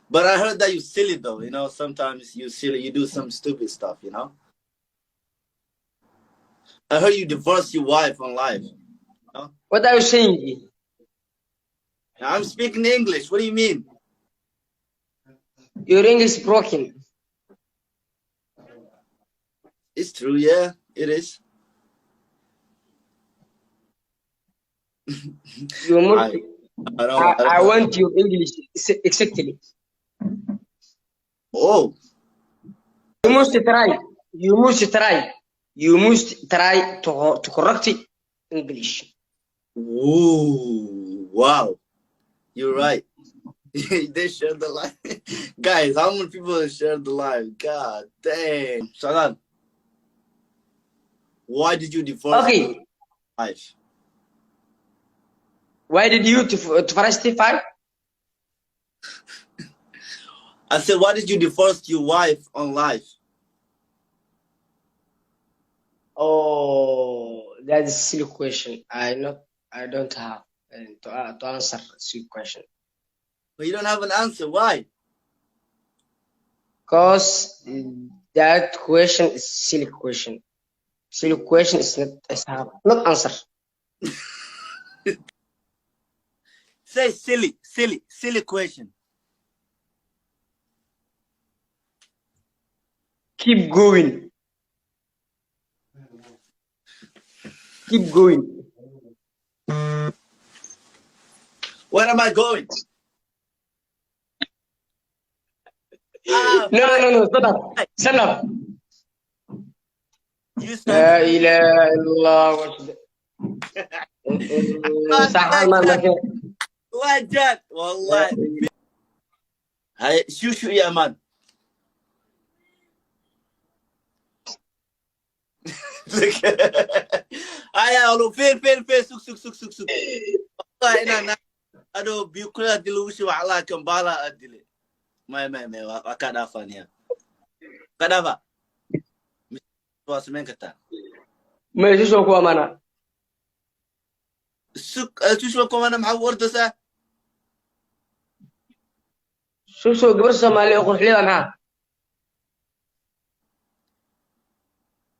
But I heard that you silly though. You know, sometimes you silly, you do some stupid stuff. I heard you divorced your wife on live. What are you saying? I'm speaking English. What do you mean? Your English broken. It's true, yeah, it is. You must I don't, I don't I want your English exactly. Oh, You must try. You must try. You must try to correct English. Ooh, wow. You're right. They shared the live. Guys, how many people shared the live? God damn. Sadan, why did you divorce your wife? Why did you to first five? I said, why did you divorce your wife on live? Oh, that is silly question. I don't have to answer silly question. But you don't have an answer. Why? Because that question is silly question. Silly question is not is have not answer. Say silly, silly, silly question. Keep going. Keep going. Where am I going? Ah, No, no, no, no. Stand up. Stand up. You stand لا إله إلا الله وحده. صح ما ما كان. والله جد والله هاي شو شو يا مان. هاي لو فين فين فين سوق سوق سوق سوق سوق والله انا ادو بيكula diluushi waxaa kambala adile may may may waa ka dhaafaniya ka dhaafa waa samayn kartaa. Ma isu soo ku amaana. Sug shushu kumana maxaa u ordaysaa? Soo soo gabar Soomaali oo qurxleyda maxaa?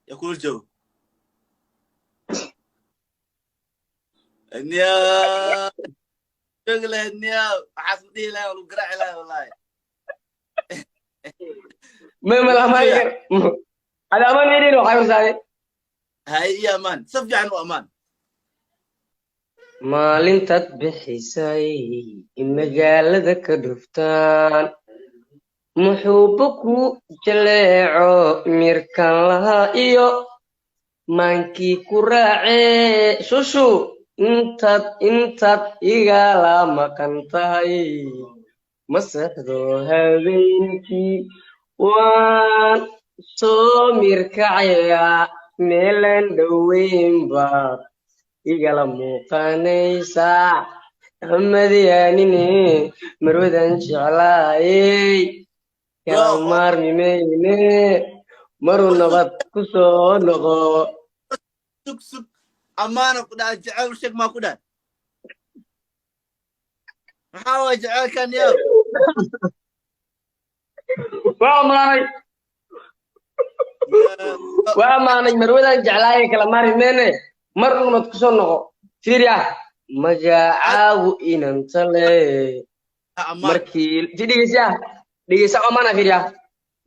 Yaa kula joogo niya joogi lahayd niya waxaas ma dhihi lahay waa lagu garaaci lahay wallahi. Ma ma la amaani kar. Ada amaan yeelin waxay horsaade. Hay iyo amaan si fiican u amaan. Maalintaad bixisay in magaalada ka dhuftaan muxuuba ku jaleeco mirkan lahaa iyo maankii ku raacee shushu intaad intaad igala maqan tahay ma seexdo habeenkii waan soo mirkacayaa meelaan dhoweyn baad igala muuqanaysaa amadyaanine marwadan jeclaayey kala maarmi mayne maruu nabad ku soo noqo. Sug sug amaana ku dhaha jecel sheeg maa ku dhaha maxaa waay jecelkan yow? Waa amaanay, waa amaanay marwadan jeclaayey kala maarmi mayne mar nabad ku soo noqo. Fiiriya magacaagu inantale amaan markii ti dhegeysa dhegeysa amaana fiiriya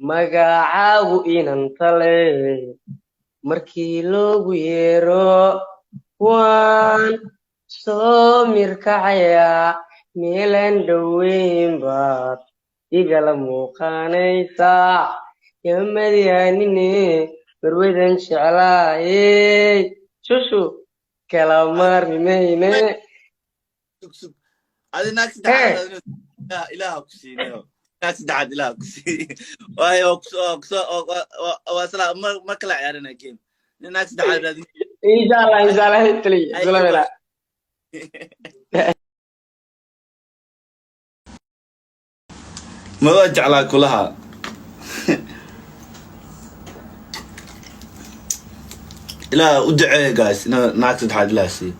magacaagu inantale markii loogu yeero waan soo mirkacayaa meelaan dhoweyn baad igala muuqanaysaa yamadyaanine marwadan jeclaayey shushu kala maarmi mayne. Sug sug adi naag saddexaad ilaaha ku siinayo naag saddexaad ilaaha ku siiy waayo waa kusoo kusoo waa isla mar kala ciyaarina game nin naag saddexaad raadin. Insha Allah, insha Allah, taliya isla. Ma waa jeclaa kulaha ilaah u duceeya guys ina naag saddexaad ilaah siiyo.